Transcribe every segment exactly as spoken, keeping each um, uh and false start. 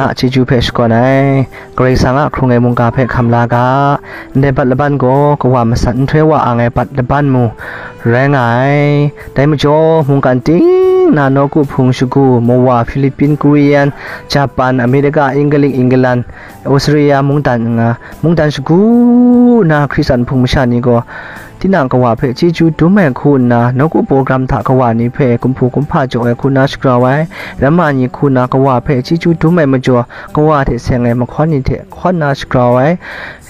a chyeju hpe shakawn ai. Karai Kasang a hkrung ai mungga hpe hkam la ga. Ndai bat laban gaw kawa masat nhtoi wa ang ai bat laban mu rai nga ai. Dai majaw, mungkan ting na nawku hpung shagu, mawa, Philippine, Korean, Japan, America, England, England, Australia mungdan nga, mungdan shagu na Hkristan hpung masha ni gaw, tinang kawa hpe chyeju dum ai hku nna, nawku program hta kawa ni hpe kumhpu kumhpa jaw ai hku na shagrau ai, ramma ni hku na kawa hpe chyeju dum ai majaw, kawa hte seng ai mahkawn ni hte hkawn na shagrau ai,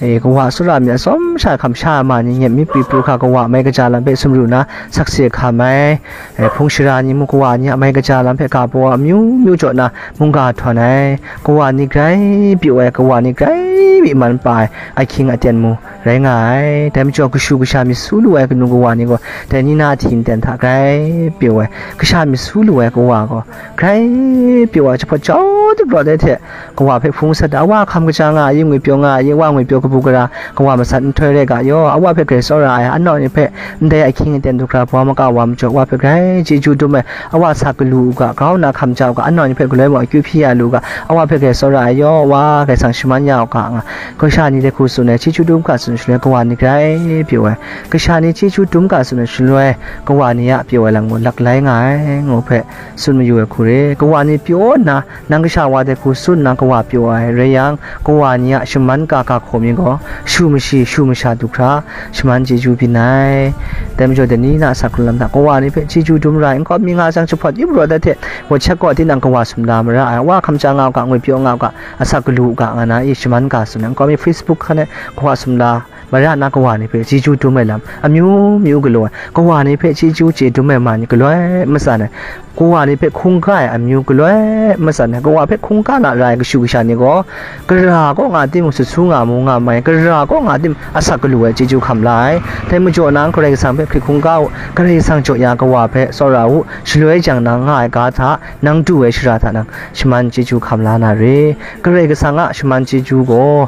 e, kawa tsawra myit atsawm sha hkam sha ai ma ni nyep mi pyi pru hkra kawa mai kaja lam hpe sumru na sakse hkam ai, e, hpung shara ni mu kawa ni a mai kaja lam hpe ga baw amyu myu jaw na mungga htawn ai, kawa ni grai pyaw ai, kawa ni grai myi man pa ai ahkying aten mu rai nga ai. Dai majaw, kashu kasha myit su lu ai kanu kawa ni gaw, dai ni na hti nten hta grai pyaw ai, kasha myit su lu ai kawa gaw, grai pyaw ai jahpawt jau dip rawt ai hte, kawa hpe hpung sat ai, awa hkam kaja nga ai, ngwipyaw nga ai, wa ngwipyaw kabu gara, kawa masat nhtoi rai ga yaw, awa hpe grai tsawra ai, anawng ni hpe ndai ahkying aten du hkra baw maka wa majaw, awa hpe grai chyeju dum ai, awa sa galu u ga, grau nna hkam ja u ga, anawng ni hpe galoi mung akyu hpyi ya lu u ga, awa hpe grai tsawra ai yaw, wa, Karai Kasang shaman ya u ga, nga, kasha ni dai hku tsun ai, chyeju dum ga tsun shaloi, kawa ni grai pyaw ai, kasha ni chyeju dum ga tsun ai shaloi, kawa ni a pyaw ai lam gaw laklai nga ai, ngu hpe tsun mayu ai hku re, kawa ni pyaw nna, nang kasha wa dai hku tsun nna kawa pyaw ai rai yang, kawa ni a shaman ka ga hkaw mi gaw, shu mashi, shu masha du hkra, shaman chyeju byin ai. Dai majaw, dai ni na asak hkrung lam hta, kawa ni hpe chyeju dum ra ai, nkau mi nga jang jahpawt yup rawt ai hte, WhatsApp gaw tinang kawa sumla mara ai, wa hkam ja nga u ga, ngwipyaw nga u ga, asak galu u ga, nga na i shaman ga tsun ai, nkau mi Facebook hkan e kawa sumla mara na kawa ni hpe chyeju dum ai lam amyu myu galaw ai, kawa ni hpe chyeju chye dum ai ma ni galoi matsan ai, kawa ni hpe hkungga ai amyu galoi matsan ai, kawa hpe hkungga na ra ai kashu kasha ni gaw, gara kaw nga timung, sut su nga mu nga mai, gara kaw nga timung, asak galu ai chyeju hkam la ai. Dai majaw nang Karai Kasang hpe hkrit hkungga u, Karai Kasang jaw ya kawa hpe tsawra u, shaloi jang nang nga ai ga hta, nang du ai shara hta nang shaman chyeju hkam la na re. Karai Kasang a shaman chyeju gaw,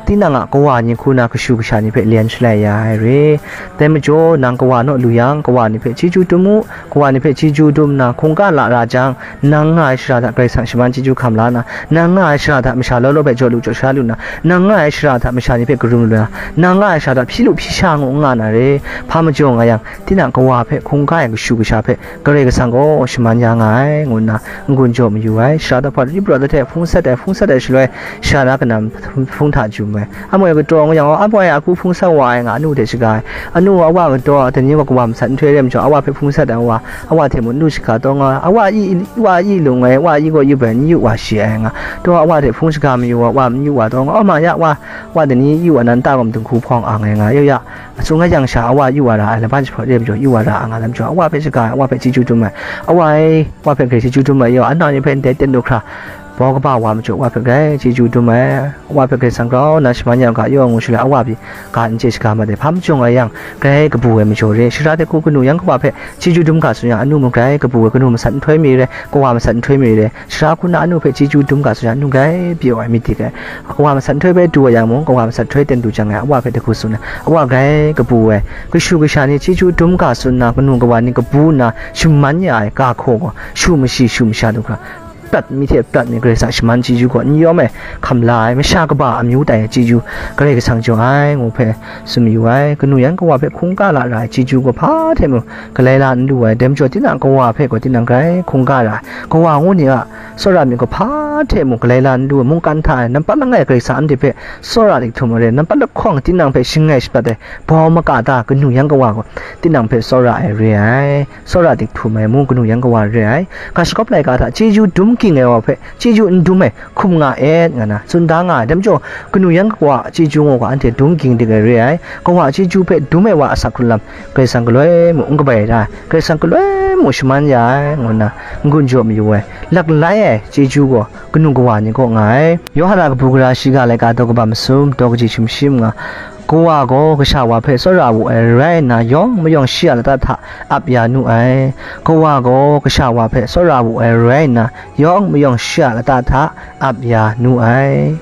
tinang a kawa ni hku na kashu kasha ni hpe lyen shalai ya ai re. Dai majaw, nang kawa naw lu yang, kawa ni hpe chyeju dum u, kawa ni hpe chyeju dum nna hkungga la ra jang, nang nga ai shara hta Karai Kasang shaman chyeju hkam la nna, nang nga ai shara hta masha law law hpe jaw lu jaw sha lu nna, nang nga ai shara hta masha ni hpe karum lu na, nang nga ai shara hta hpyi lu hpyi sha ngu n nga na re. Hpa majaw nga yang, tinang kawa hpe hkungga ai kashu kasha hpe Karai Kasang gaw shaman ya nga ai, ngu nna n-gun jaw mayu ai. Shara daw hpa yup rawt ai hte hpung sat ai, hpung sat ai shaloi, shara na kanam hpung hta jum ai. Amoi kataw ngu yang, "Amoi, a hku hpung sat wa ai," nga, anu hte shaga ai. Anu, awa kataw, dai ni gaw kawa masat nhtoi rai majaw, awa hpe hpung sat ai wa, awa hte mung nu shaga taw nga, awa i, wa i lung ai, wa i gaw yup ai, n yu wa shi ai nga. Taw, awa hte hpung shaga mayu wa, wa n yu wa taw nga, "Aw ma ya, wa, wa dai ni yu wa nan ta gaw madung hku hpawng ang ai nga, yu ya." Asu nga yang sha awa yu wa ra ai, laban jahpawt re majaw yu wa ra ai nga lam jaw, awa hpe shaga ai, awa hpe chyeju dum ai, awa e, awa hpe grai chyeju dum ai yaw, anau ni hpe ndai ten du hkra, baw kaba wa majaw, awa hpe grai chyeju dum ai, awa hpe grai sang grau nna shaman ya u ga yaw ngu shaloi, awa pyi ga n chye shaga mat ai, hpa majaw nga yang, grai kabu ai majaw re, shara de hku kanu yan kawa hpe chyeju dum ga tsun yang, anu mung grai kabu ai, kanu masat nhtoi mi re, kawa masat nhtoi mi re, Sara hku na anu hpe chyeju dum ga tsun ai, anu grai pyaw ai myit dik ai. Kawa masat nhtoi bai du ai yang mung, kawa masat nhtoi ten du jang ai, awa hpe dai hku tsun ai, awa grai kabu ai. Kashu kasha ni chyeju dum ga tsun nna, kanu kawa ni kabu nna, shaman ya ai ga hkaw gaw, shu mashi, shu masha du hkra, prat mi hte prat mi Karai Kasang shaman chyeju gaw n yawm ai, hkam la ai, masha kaba amyu tai ai chyeju, Karai Kasang jaw ai, ngu hpe tsun mayu ai. Kanu yan kawa hpe hkungga la ra ai chyeju gaw hpa hte mung, galai la n lu ai, dai majaw tinang kawa hpe gaw tinang grai hkungga ra ai, kawa ngu ni a tsawra myit gaw hpa hte mung galai la n lu ai, mungkan hta e nampat langai Karai Kasang anhte hpe tsawra dik htum ai re, nampat lahkawng tinang hpe shangai shapat ai, bau maka ta kanu yan kawa gaw tinang hpe tsawra ai re ai, tsawra dik htum ai mung kanu yan kawa re ai, ga shagawp laika hta chyeju dum ging ai wa hpe chyeju n dum ai, hkum nga et, nga na tsun da nga ai. Dai majaw, kanu yan kawa a chyeju gaw anhte dum ging dik ai re ai. Kawa a chyeju hpe dum ai wa a asak hkrung lam, Karai Kasang galoi mung n kabai ra ai, Karai Kasang galoi mung shaman ya ai, ngu nna n-gun jaw mayu ai, laklai ai chyeju gaw kanu kawa ni kaw nga ai. Yawhan a kabu gara shiga laika daw kaba masum, daw kaji hkying shi mung nga, Kawa gaw kasha wa hpe tsawra wu ai rai nna, yawng mayawng shi a lata hta ap ya nu ai. Kawa gaw kasha wa hpe tsawra wu ai rai nna, yawng mayawng shi a lata hta ap ya nu ai.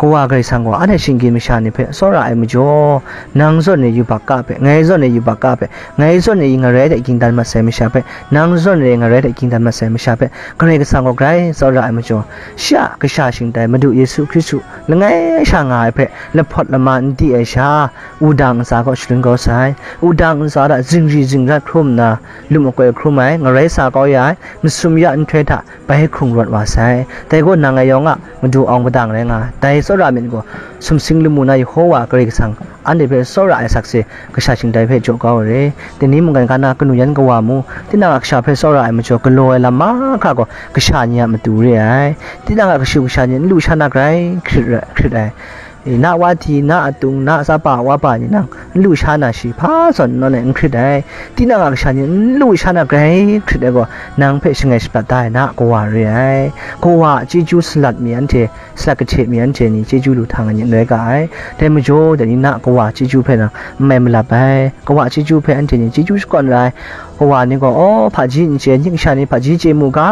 Kawa Karai Kasang gaw anhte shinggyim masha ni hpe tsawra ai majaw, nang zawn e yubak ka hpe, ngai zawn e yubak ka hpe, ngai zawn e ngarai hte ging dan mat sai masha hpe, nang zawn e ngarai hte ging dan mat sai masha hpe, Karai Kasang gaw grai tsawra ai majaw, shi a kasha shingtai Madu Yesu Hkristu langai sha nga ai hpe lahpawt lama n di ai sha, wudang ntsa kaw shalun kau sai. Wudang ntsa hta zingri zingrat hkrum nna, lum makoi hkrum ai, ngarai sa kau ya ai, masum ya nhtoi hta bai hkrung rawt wa sai. Dai gaw nang ngai yawng a madu awng padang rai nga ai. Dai tsawra myit gaw, sumsing lamu na Yehowa Karai Kasang anhte hpe tsawra ai sakse, kasha shingtai hpe jaw kau ai re. Dai ni mungkan ga na kanu yan kawa mu, tinang a kasha hpe tsawra ai majaw galaw ai lam mahkra gaw kasha ni a matu re ai. Tinang a kashu kasha ni n lu sha na grai hkrit ra, hkrit ai. E, na wa hti, na atung, na tsapa wa pa ni nang n lu sha na shi hpa zawn nawn ai n hkrit ai. Tinang a kasha ni n lu sha na grai hkrit ai gaw, nang hpe shangai shaprat da ai na a kawa re ai. Kawa a chyeju salat mi anhte, salat kahte mi anhte ni chyeju lu htang ai ni n rai ga ai. Dai majaw, dai ni na a kawa a chyeju hpe nang n mai malap ai. Kawa a chyeju hpe anhte ni chyeju shakawn ra ai. Kawa ni gaw, aw, hpaji n chye, ning sha ni hpaji chye mu ga,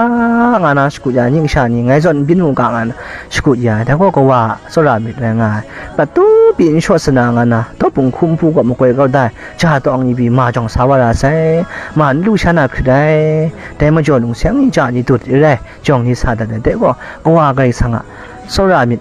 nga na shakut ya, ning sha ni ngai zawn n byin mu ga, nga na shakut ya, dai gaw kawa a tsawra myit rai nga ai. Patu pyi n shawt sana nga na, dawp hpung hkum hpu gaw makoi kau da ai, ja tawng ni pyi ma jawng sa wa ra sai, ma n lu sha na hkrit ai, dai majaw lungseng ni ja ni dut re ai, jawng ni sa dat ai, dai gaw kawa Karai Kasang a tsawra myit,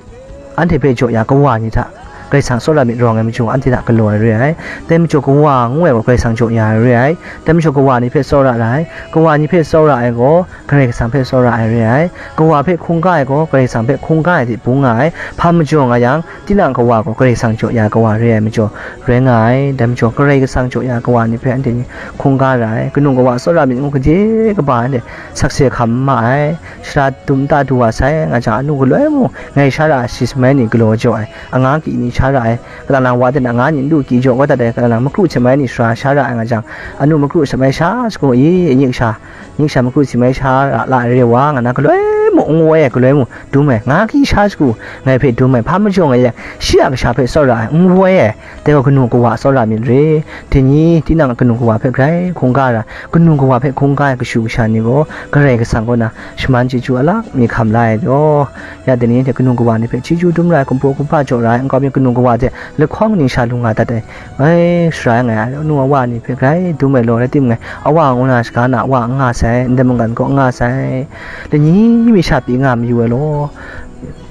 anhte hpe jaw ya kawa ni hta, Karai Kasang tsawra myit rawng ai majaw, anhte hta galaw ai re ai. Dai majaw kawa ngu ai gaw Karai Kasang jaw ya ai re ai. Dai majaw kawa ni hpe tsawra ra ai. Kawa ni hpe tsawra ai gaw Karai Kasang hpe tsawra ai re ai. Kawa hpe hkungga ai gaw Karai Kasang hpe hkungga ai hte bung nga ai. Hpa majaw nga yang, tinang kawa gaw Karai Kasang jaw ya ai kawa re ai majaw rai nga ai. Dai majaw Karai Kasang jaw ya ai kawa ni hpe anhte ni hkungga ra ai. Kanu kawa tsawra myit ngu gade kaba anhte sakse hkam n ma ai. Sara dum ta du wa sai, nga jang anu galoi mung, ngai sha ra ai shi shamai ni galaw jaw ai, anga ki ni sha ra ai, kalang lang wa ten anga ni n du ki jaw kau dat ai, kalang lang makru shamai ni sara sha ra ai nga jang, anu makru shamai sha shagu i, nik sha, nik sha makru shamai sha ra la ai re wa, nga na galoi mung n woi ai, galoi mung dum ai, nga ki sha shagu, ngai hpe dum ai, hpa majaw ngai yang, shi a kasha hpe tsawra ai, n woi ai, dai gaw kanu kawa tsawra myit re. Dai ni, tinang kanu kawa hpe grai hkungga ra, kanu kawa hpe hkungga ai kashu kasha ni gaw, Karai Kasang kaw na shaman chyeju a lak mi hkam la ai law. Ya dai ni hte kanu kawa ni hpe chyeju dum ra ai, kumhpaw kumhpa jaw ra ai, nkau mi kanu kawa hte lahkawng ning sha lu nga dat ai. Ai, sara ngai, anu awa ni hpe grai dum ai law, rai timung, ngai awa ngu na shaga na awa n nga sai, ndai mungkan kaw n nga sai. Lani mi sha pyi nga mayu ai law,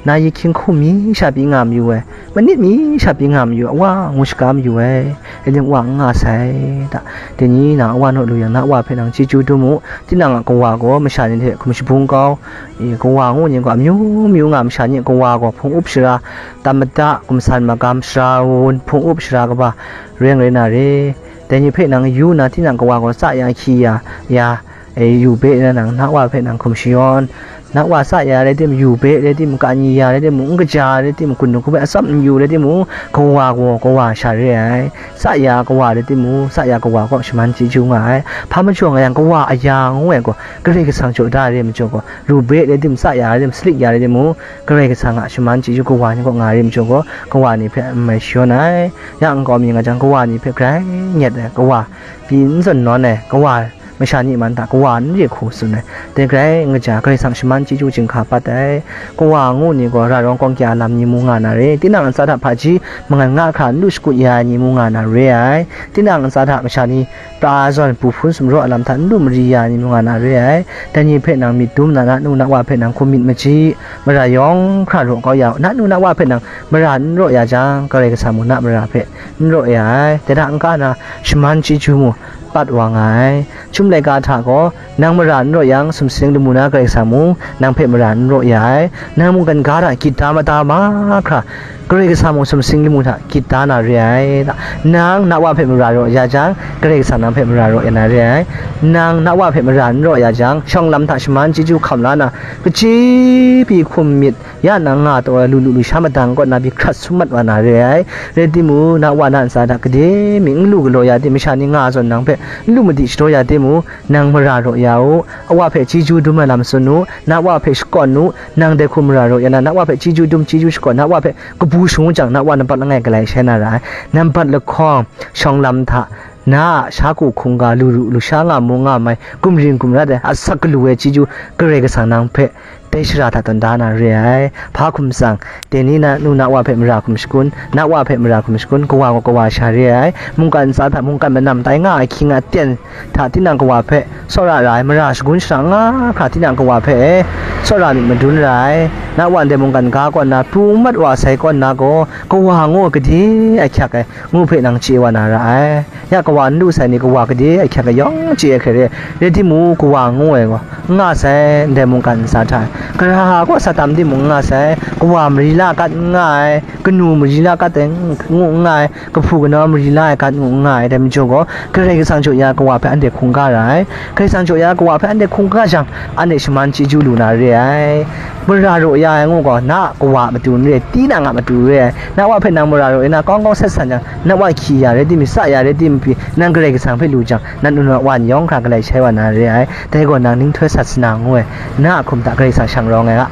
na yihkying hkum mi sha pyi nga mayu ai, manit mi sha pyi nga mayu ai, awa ngu shaga mayu ai, rai timung, wa n nga sai, ta. Dai ni na awa naw lu yang, na wa hpe nang chyeju dum u, tinang a kawa gaw masha ni hte hkum shabung kau, e, kawa ngu ni gaw amyu myu nga, masha ni a kawa gaw hpung up shara, tam mada, gumsan magam, sara wun, hpung up shara kaba, reng rai na re. Dai ni hpe nang yu na, tinang kawa gaw tsa ya, hkyi ya, ya, e, yu be na nang, na wa hpe nang hkum shayawn, na wa tsa ya rai timung, yu be rai timung, kani ya rai timung, n kaja rai timung, kun hku hpe atsam n yu rai timung, kawa gaw kawa sha re ai, tsa ya kawa rai timung, tsa ya kawa kaw shaman chyeju nga ai. Hpa majaw nga yang, kawa aya ngu ai gaw, Karai Kasang jaw da ai re majaw gaw, ru be rai timung, tsa ya rai timung, salik ya rai timung, Karai Kasang a shaman chyeju kawa ni kaw nga ai re majaw gaw, kawa ni hpe n mai shayawn ai. Ya nkau mi nga jang, kawa ni hpe grai nyet ai, kawa pyi n zawn nawn ai, kawa masha ni man hta kawa n re hku tsun ai. Dai grai n kaja, Karai Kasang shaman chyeju chyinghka pat ai. Kawa ngu ni gaw, ra rawng kawng kya lam ni mu nga na re, tinang ntsa hta hpaji mangan nga hkra n lu shakut ya ai ni mu nga na re ai. Tinang ntsa hta masha ni pra zawn, bu hpun sumraw a lam hta n lu mari ya ai ni mu nga na re ai. Dai ni hpe nang myit dum na, na nu na wa hpe nang hkum myit machyi, mara yawng hkra raw kau ya u, na nu na wa hpe nang mara n raw ya jang, Karai Kasang mung na mara hpe n raw ya ai. Dai hta n-ga na shaman chyeju mung pat wa nga ai. Chyum laika hta gaw, nang mara n raw yang, sumsing lamu na Karai Kasang mung nang hpe mara n raw ya ai. Nang mungkan ga hta gyit da mada mahkra, Karai Kasang mung sumsing lamu hta gyit da na re ai. Nang na wa hpe mara raw ya jang, Karai Kasang nang hpe mara raw ya na re ai. Nang na wa hpe mara n raw ya jang, shawng lam hta shaman chyeju hkam la na, kaji pyi hkum myit ya nang nga taw ai, lu lu lu sha madang kaw na pyi hkrat sum mat wa na re ai. Rai timung, na wa na ntsa hta gade mi n lu galaw ya tim, masha ni nga zawn nang hpe n lu madi shadaw ya timung, nang mara raw ya u, a wa hpe chyeju dum ai lam tsun u, na wa hpe shakawn u, nang dai hku mara raw ya na, na wa hpe chyeju dum, chyeju shakawn, na wa hpe kabu shangun jang, na wa nampat langai galai shai na ra ai, nampat lahkawng, shawng lam hta, na a sha ku hkungga, lu ru lu sha nga mu nga mai, gumring gumrat ai, asak galu ai chyeju, Karai Kasang nang hpe Dai shara hta tawn da na re ai. Hpa hkum tsang, dai ni na nu na wa hpe mara hkum shakun, na wa hpe mara hkum shakun, kawa gaw kawa sha re ai. Mungkan ntsa hta mungkan manam tai nga ai hkying aten hta tinang kawa hpe tsawra ra ai, mara shagun shara nga hkra tinang kawa hpe e, tsawra myit madun ra ai. Na wa ndai mungkan ga kaw nna pru n mat wa sai kaw nna gaw, kawa ngu ai gade ahkyak ai ngu hpe nang chye wa na ra ai. Ya kawa n lu sai ni kawa gade ahkyak ai yawng chye ai hkrai re, rai timung, kawa ngu ai gaw n nga sai, ndai mungkan ntsa hta e. Gara kaw sa tam timung n nga sai, kawa mari la gat n nga ai, kanu mari la gat ai ngu n nga ai, kahpu kanau mari la ai gat ngu n nga ai, dai majaw gaw, Karai Kasang jaw ya kawa hpe anhte hkungga ra ai. Karai Kasang jaw ya kawa hpe anhte hkungga jang, anhte shaman chyeju lu na re ai. Mara raw ya ai ngu gaw, na a kawa a matu n re ai, tinang a matu re ai. Na wa hpe nang mara raw ya na, kawng kawng sat san jang, na wa hkyi ya rai timung, sa ya rai timung pyi, nang Karai Kasang hpe lu jang, na nu na wa ni yawng hkra galai shai wa na re ai. Dai gaw nang ninghtoi sasana ngu ai, na a hkum hta Karai Kasang shang rawng ai a,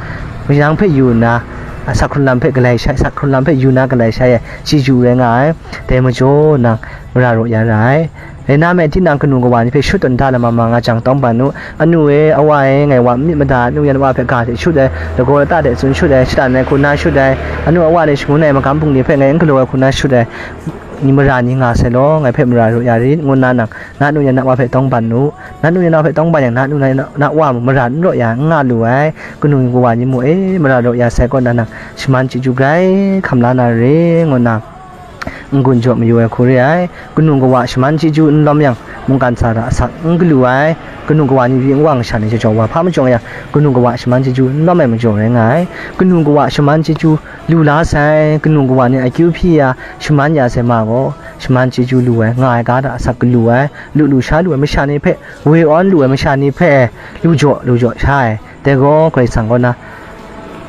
nang hpe yu nna, asak hkrunlam hpe galai shai, asak hkrunlam hpe yu na galai shai ai, chyeju rai nga ai. Dai majaw nang mara raw ya ra ai. Rai nna me, tinang kanu kawa ni hpe shut tawn da lam ma nga jang tawng ban u. Anu e, awa e, ngai wa myit mada, anu yan wa hpe ga hte shut ai, lagaw lata hte tsun shut ai, shatan ai hku na shut ai, anu awa ni shangun ai magam bungli hpe ngai n galaw ai hku na shut ai, ni mara ni nga sai law, ngai hpe mara raw ya rit, ngu nna nang, na nu yan na wa hpe tawng ban u. Na nu yan na wa hpe tawng ban yang, na nu na, na wa mung mara n raw ya, n nga lu ai. Kanu kawa ni mu e, mara raw ya sai kaw nna nang, shaman chyeju grai hkam la na re, ngu nna, n-gun jaw mayu ai hku re ai. Kanu kawa shaman chyeju n lawm yang, mungkan ntsa hta asak n galu ai. Kanu kawa ni pyi n wang sha ni jaw jaw wa hpa majaw yang, kanu kawa shaman chyeju n lawm ai majaw rai nga ai. Kanu kawa shaman chyeju lu la sai, kanu kawa ni akyu hpyi ya, shaman ya sai ma gaw, shaman chyeju lu ai, nga ai ga hta asak galu ai, lu lu sha lu ai masha ni hpe, woi awn lu ai masha ni hpe, lu jaw, lu jaw sha ai. Dai gaw Karai Kasang kaw na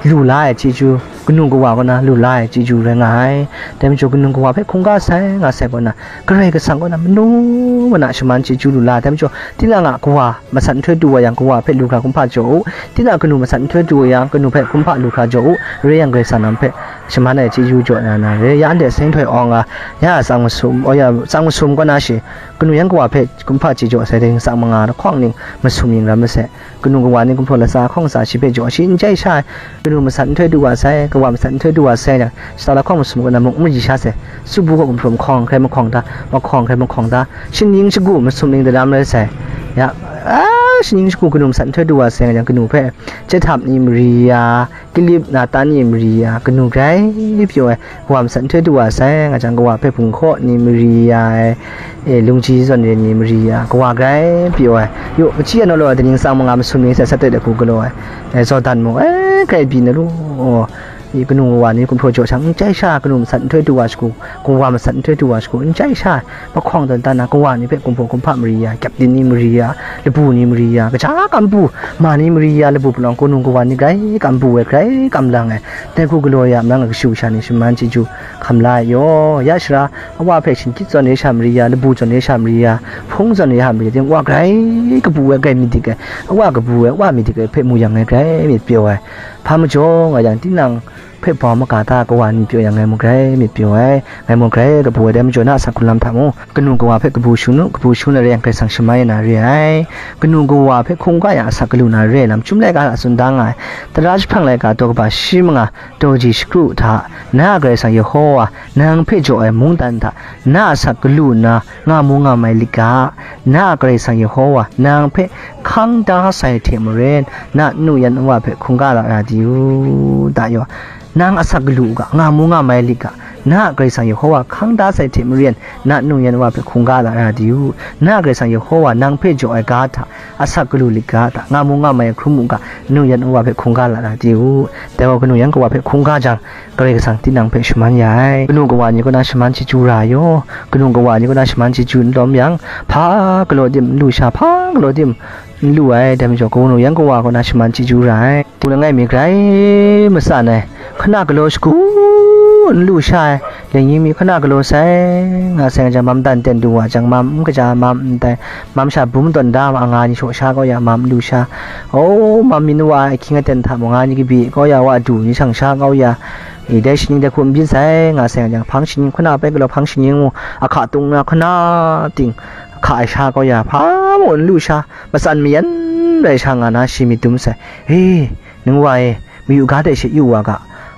lu la ai chyeju, kanu kawa kaw na lu la ai chyeju rai nga ai. Dai majaw, kanu kawa hpe hkungga sai nga sai kaw na, Karai Kasang kaw na manu mana shaman chyeju lu la ai. Dai majaw, tinang a kawa masat nhtoi du wa yang, kawa hpe lu hkra hkum hpa jaw u. Tinang a kanu masat nhtoi du wa yang, kanu hpe hkum hpa lu hkra jaw u. Rai yang, Karai Kasang nang hpe shaman ai chyeju jaw na na re. Ya anhte seng htoi awng a, ya tsang masum, oh ya, tsang masum kaw na shi, kanu yan kawa hpe hkum hpa chye jaw sai dai, tsang manga lahkawng ning masum ning ram masai. Kanu kawa ni gumhpraw latsa hkawng ntsa shi hpe jaw shi n chye sha ai. Kanu masat nhtoi du wa sai, kawa masat nhtoi du wa sai yang, shata lahkawng masum kaw na muk n maji sha sai. Subu kaw gumhpraw mahkawng hkrai mahkawng da, mahkawng hkrai mahkawng da, shaning shagu masum ning daram rai sai. Ya, a, shaning shagu kanu masat nhtoi du wa sai yang, kanu hpe chyet htap ni mari ya, kalip natan ni mari ya, kanu grai pyaw ai, wa masat nhtoi du wa sai, nga jang kawa hpe hpung hkaw ni mari ya ai, e, lungji zawn re ni mari ya, kawa grai pyaw ai, yaw, kachi anawlaw ai, daning tsang manga masum ni sai, satet ai hku galaw ai, e, Jordan mung, e, grai byin ai lu, e, kanu kawa ni gumhpraw jaw shang, n chye sha, kanu masat nhtoi du wa shagu, kawa masat nhtoi du wa shagu, n chye sha, mahkawng dan dan na, kawa ni hpe gumhpraw gumhpa mari ya, kyepdin ni mari ya, labu ni mari ya, kaja kam bu, ma ni mari ya, labu palawng kanu kawa ni grai kam bu ai, grai kam lang ai, dai hku galaw ya, nang a kashu kasha ni shaman chyeju hkam la ai yaw, ya shara, awa hpe shin kyit zawn re sha mari ya, labu zawn re sha mari ya, hpung zawn re sha mari ya, ting wa grai kabu ai, grai myit dik ai, awa kabu ai, awa myit dik ai hpe mu yang ngai grai myit pyaw ai. Hpa majaw nga yang, tinang hpe bau maga ta kawa ni pyaw yang, ngai mung grai myit pyaw ai, ngai mung grai kabu ai. Dai majaw, na a asak hkrunlam hta mung, kanu kawa hpe kabu shangun u, kabu shangun ai rai yang, Karai Kasang shaman ya na re ai. Kanu kawa hpe hkungga yang asak galu na re ai lam, Chyum laika hta tsun da nga ai, tara jahprang laika daw kaba shi manga daw kaji shakru hta, na a Karai Kasang Yehowa nang hpe jaw ai mungdan hta, na a asak galu nna, nga mu nga mai lit ga, na a Karai Kasang Yehowa nang hpe hkang da sai hte maren, na nu yan wa hpe hkungga lara di u, da yaw. Nang asak galu u ga, nga mu nga mai lit ga, na a Karai Kasang Yehowa hkang da sai hte maren, na nu yan wa hpe hkungga lara di u. Na a Karai Kasang Yehowa nang hpe jaw ai ga hta, asak galu lit ga hta, nga mu nga mai hkrum u ga, nu yan wa hpe hkungga lara di u. Dai gaw kanu yan kawa hpe hkungga jang, Karai Kasang tinang hpe shaman ya ai. Kanu kawa ni kaw na shaman chyeju ra ai yaw. Kanu kawa ni kaw na shaman chyeju n lawm yang, hpa galaw tim n lu sha, hpa galaw tim n lu ai. Dai majaw, kanu yan kawa kaw na shaman chyeju ra ai. Hku langai mi grai matsan ai, hkana galaw shagu n lu sha ai, leng yin mi hkana galaw sai, nga sai nga jang, mam dan ten du wa jang, mam n kaja, mam n tai, mam sha bum tawn da ma, nga ni shaw sha kau ya, mam n lu sha, o, mam mi n wa ai, ahkying aten hta mung, nga ni kabi kau ya, wa du ni shang sha kau ya, e, dai shaning dai hku n byin sai, nga sai nga jang, hpang shaning, hkana pai galaw hpang shaning mung, ahka tung na hkana ting, hka ai sha kau ya, hpa mung n lu sha, matsan mayan rai sha nga na, shi myit dum sai, e, Ning wa e, mayu ga de she yu wa ga,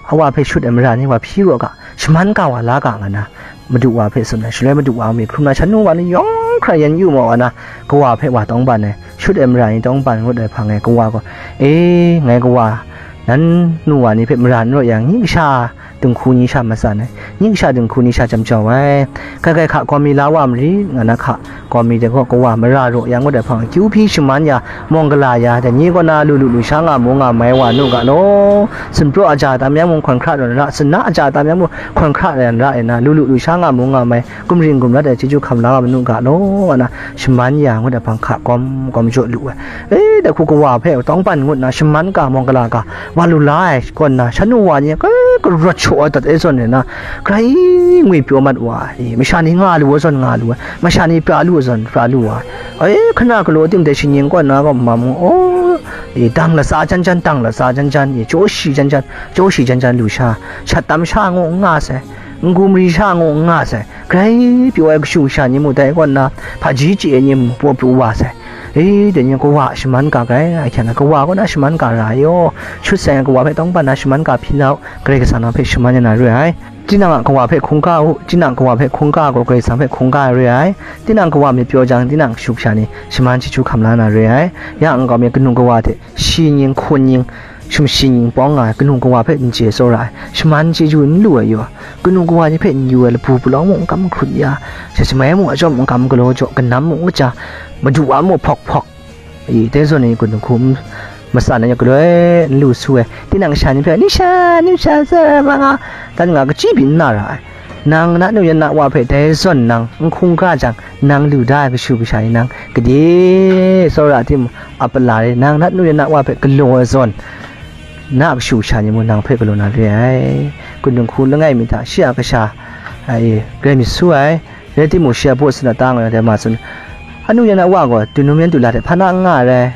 a wa hpe shut ai mara ni wa hpyi raw ga, shaman ga wa la ga nga na, madu wa hpe tsun ai. Shaloi madu wa mi hkrum na, shan nu wa ni yawng hkra yan yu ma wa na, kawa hpe wa tawng ban ai, shut ai mara ni tawng ban ngut ai hpang e, kawa gaw, "E, ngai kawa, nan nu wa ni hpe mara n raw yang, nyi kasha dinghku ni sha matsan ai, nyi kasha dinghku ni sha jam jau ai, kai kai hka gawm mi la wa mari," nga na hka gawm mi de gaw kawa mara raw yang ngut ai hpang, kyu hpyi shaman ya, mawng gala ya, dai ni kaw na lu lu lu sha nga mu nga mai wa nu ga law, sumpraw aja tam yang mung hkawn hkra ran ra, suna aja tam yang mung hkawn hkra ran ra e na, lu lu lu sha nga mu nga mai, gumring gumrat ai chyeju hkam la wa nu ga law, nga na shaman ya ngut ai hpang hka gawm gawm jaw lu ai. E, dai hku kawa hpe tawng ban ngut na, shaman ga mawng gala ga, wa lu la ai kaw nna, shan nu wa ni, e, karawt shaw ai dat e zawn e na, grai ngwi pyaw mat wa ai, e, masha ni nga lu ai zawn nga lu ai, masha ni pra lu ai zawn pra lu ai, e, hkana galaw tim dai shi nying kaw nna gaw, ma mu, o, e, dang latsa jan jan, dang latsa jan jan, e, jaw shi jan jan, jaw shi jan jan lu sha, shat tam sha ngu n nga sai, n-gu mari sha ngu n nga sai, grai pyaw ai kashu kasha ni mu dai kaw nna, hpaji chye ai ni mu paw pru wa sai. E, dai ni kawa shaman ga grai, ahkyan na kawa kaw na shaman ga ra ai yaw, shut sai ai kawa hpe tawng ban na shaman ga hpyi na u, Karai Kasang nang hpe shaman ya na re ai. Tinang a kawa hpe hkungga u, tinang kawa hpe hkungga gaw Karai Kasang hpe hkungga ai re ai. Tinang kawa myit pyaw jang, tinang kashu kasha ni shaman chyeju hkam la na re ai. Ya n-gau mi kanu kawa hte shi nying, hkun nying, sumshi nying pawng nga ai, kanu kawa hpe n chye tsawra ai, shaman chyeju n lu ai yaw, kanu kawa ni hpe n yu ai, labu palawng mung n kam hkrut ya, shamai mung a chyawm n kam galaw jaw, kanam mung n kaja, madu wa mung hpawk hpawk, i, dai zawn e kanu hku n matsan ai, galoi n lu su ai, tinang sha ni hpe, "Ni sha, ni sha, sa ma nga," dan nga, kachyi byin n na ra ai. Nang na nu yan na wa hpe dai zawn nang n hkungga jang, nang lu da ai kashu kasha ni nang gade tsawra timung, a pala re, nang na nu yan na wa hpe galaw ai zawn, na kashu kasha ni mung nang hpe galaw na re ai. Kanu hku langai mi hta shi a kasha, ai, rai myit su ai. Rai timung, shi a baw sat na ta nga ai dai ma tsun, "Anu yan a wa gaw dun num yan du la hte hpa na n nga ai rai,"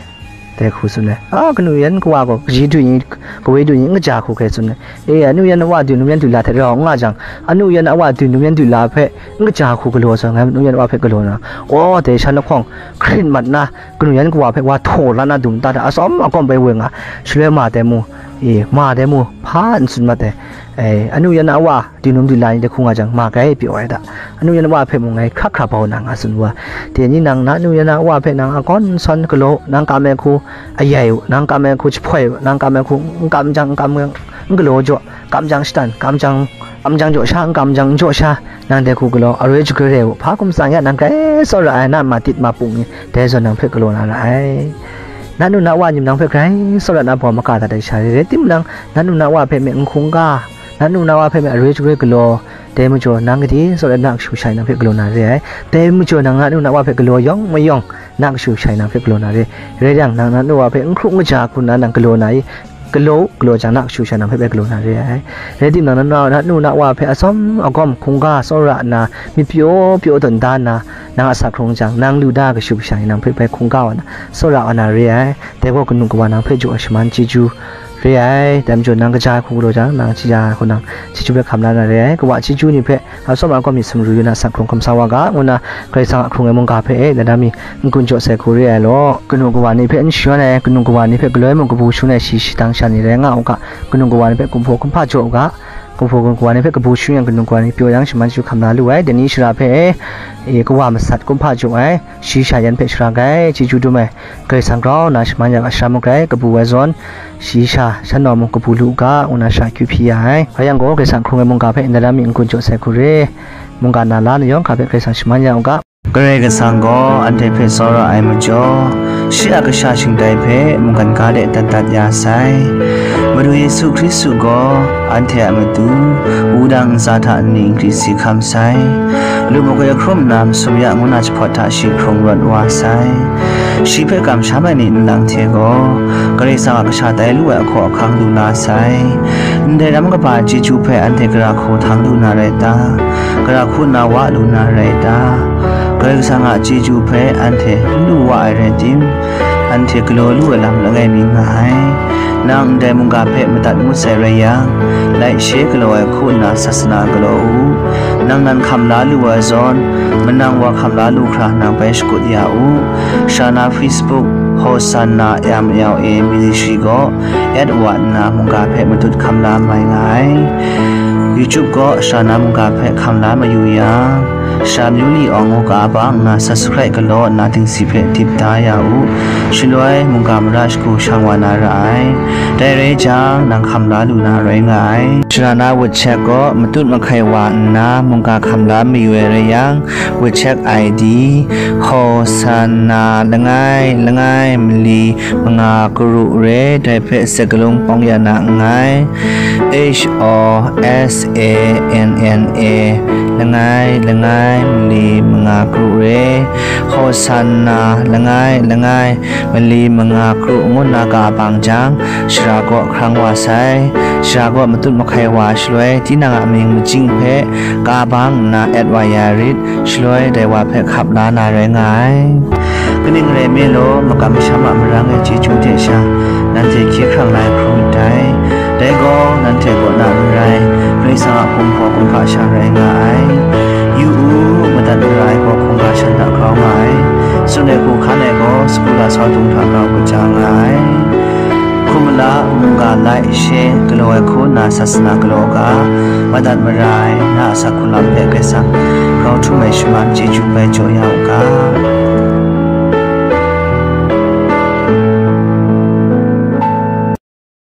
dai hku tsun ai. A, kanu yan kawa gaw kaji du ni, kawe du ni n kaja hku hkrai tsun ai. E, anu yan a wa dun num yan du la hte rau n nga jang, anu yan a wa dun num yan du la hpe n kaja hku galaw ai zawn, ngai anu yan a wa hpe galaw na, gaw dai shan lahkawng hkrit mat na, kanu yan kawa hpe wa htaw la na dum ta hta, atsawm akawm bai woi nga, shaloi ma dai mu, e, ma dai mu, hpa n tsun mat ai. E, anu yan a wa, dun num du la ni dai hku nga jang, ma grai pyaw ai da. Anu yan a wa hpe mung ngai hkra hkra bau na nga tsun wa. Dai ni nang na nu yan a wa hpe nang a kawn nsawn galaw, nang kam ai hku ayai u, nang kam ai hku jahpoi u, nang kam ai hku n kam jang, n kam, n galaw jaw, kam jang shatan, kam jang, kam jang jaw sha, n kam jang n jaw sha, nang dai hku galaw, aroi jagoi rai u, hpa hkum tsang ya nang grai tsawra ai, na matit mapung ni dai zawn nang hpe galaw na ra ai. Na nu na wa ni nang hpe grai tsawra na bawm maka dat ai sha re, rai timung, na nu na wa hpe me n hkungga, na nu na wa hpe me aroi jagoi galaw, dai majaw nang gade tsawra na kashu kasha ni nang hpe galaw na re ai. Dai majaw nang na nu na wa hpe galaw yawng mayawng, na kashu kasha ni nang hpe galaw na re. Rai yang, nang na nu wa hpe n hkru n kaja hku nna nang galaw na i, galaw u, galaw jang na kashu kasha nang hpe bai galaw na re ai. Rai timung, na, na, na nu na wa hpe atsawm agawm hkungga tsawra nna, myit pyaw pyaw tawn da nna, nang a sa hkrung jang, nang lu da ai kashu kasha ni nang hpe bai hkungga wa na, tsawra wa na re ai. Dai gaw kanu kawa nang hpe jaw ai shaman chyeju re ai. Dai majaw nang kaja ai hku galaw jang, nang kaja ai hku nang chyeju bai hkam la na re ai. Kawa chyeju ni hpe atsawm agawm myit sumru yu na, sa hkrung hkam sa wa ga, ngu nna Karai Kasang a hkrung ai mungga hpe e, dai mi n-gun jaw sai hku re ai law. Kanu kawa ni hpe n shayan ai, kanu kawa ni hpe galoi mung kabu shun ai shi shadang sha ni rai nga u ga, kanu kawa ni hpe kumhpaw kumhpa jaw u ga, kumhpaw kanu kawa ni hpe kabu shun yang, kanu kawa ni pyaw yang, shaman chyeju hkam la lu ai. Dai ni shara hpe e, e, kawa masat kumhpa jaw ai, shi sha yan hpe shara grai chyeju dum ai, Karai Kasang grau nna shaman ya ga, shara mung grai kabu ai zawn, shi sha shan nau mung kabu lu u ga, ngu nna shara akyu hpyi ya ai. Rai yang gaw, Karai Kasang hkrung ai mungga hpe ndai lam mi n-gun jaw sai hku re, mungga na la na yawng hkra hpe Karai Kasang shaman ya u ga. Karai Kasang gaw anhte hpe tsawra ai majaw, shi a kasha shingtai hpe mungkan ga de dat dat ya sai. Madu Yesu Hkristu gaw anhte a matu, wudang ntsa hta nni nkri si hkam sai. Lu makoi hkrum nna masum ya ngu na jahpawt hta shi hkrung rawt wa sai. Shi hpe kamsham ai ni nlang hte gaw, Karai Kasang a kasha tai lu ai hkaw ahkang lu la sai. Ndai ram kaba chyeju hpe anhte gara hku htang lu na rai ta? Gara hku nna wa lu na rai ta? Karai Kasang a chyeju hpe anhte n lu wa ai rai tim, anhte galaw lu ai lam langai mi nga ai. Nang ndai mungga hpe madat ngut sai rai yang, Like, share galaw ai hku nna sasana galaw u. Nang nan hkam la lu ai zawn, manang wa hkam la lu hkra nang bai shakut ya u. Sha na Facebook, Hosanna M L A Ministry gaw at wa nna mungga hpe matut hkam la mai nga ai. YouTube gaw sha na mungga hpe hkam la mayu yang, sha myu li awng u ga bang nna subscribe galaw nna dingsi hpe dip da ya u. Shaloi mungga mara shagu shang wa na ra ai. Dai rai jang, nang hkam la lu na rai nga ai. Sha na WeChat gaw matut mahkai wa nna mungga hkam la mayu ai rai yang, WeChat I D, Hosanna langai langai mali manga karu re, dai hpe sakalung pawng ya na nngai. H O S A N N A langai langai mali manga karu re, Hosanna langai langai mali manga karu ngu nna ka bang jang, shara gaw hkrang wa sai. Shara gaw matut mahkai wa shaloi, tinang a mying majing hpe ka bang nna at wa ya rit, shaloi dai wa hpe hkap la na rai nga ai. Kaning rai nme law, makam masham a marang e chyeju hte sha, nanhte hkye hkrang lai hkrum ndai. Dai gaw, nanhte kaw na n rai, Karai Kasang a hkum hpaw kumhpa sha rai nga ai. Yu u, madat mara ai gaw hkungga shan hta grau nga ai. Tsun ai hku hkan ai gaw, sagu lasau dung hta grau kaja nga ai. Hkum mala, mungga like, share galaw ai hku nna sasana galaw ga, madat mara ai na a asak hku lam hpe Karai Kasang grau htum ai shaman chyeju bai jaw ya u ga.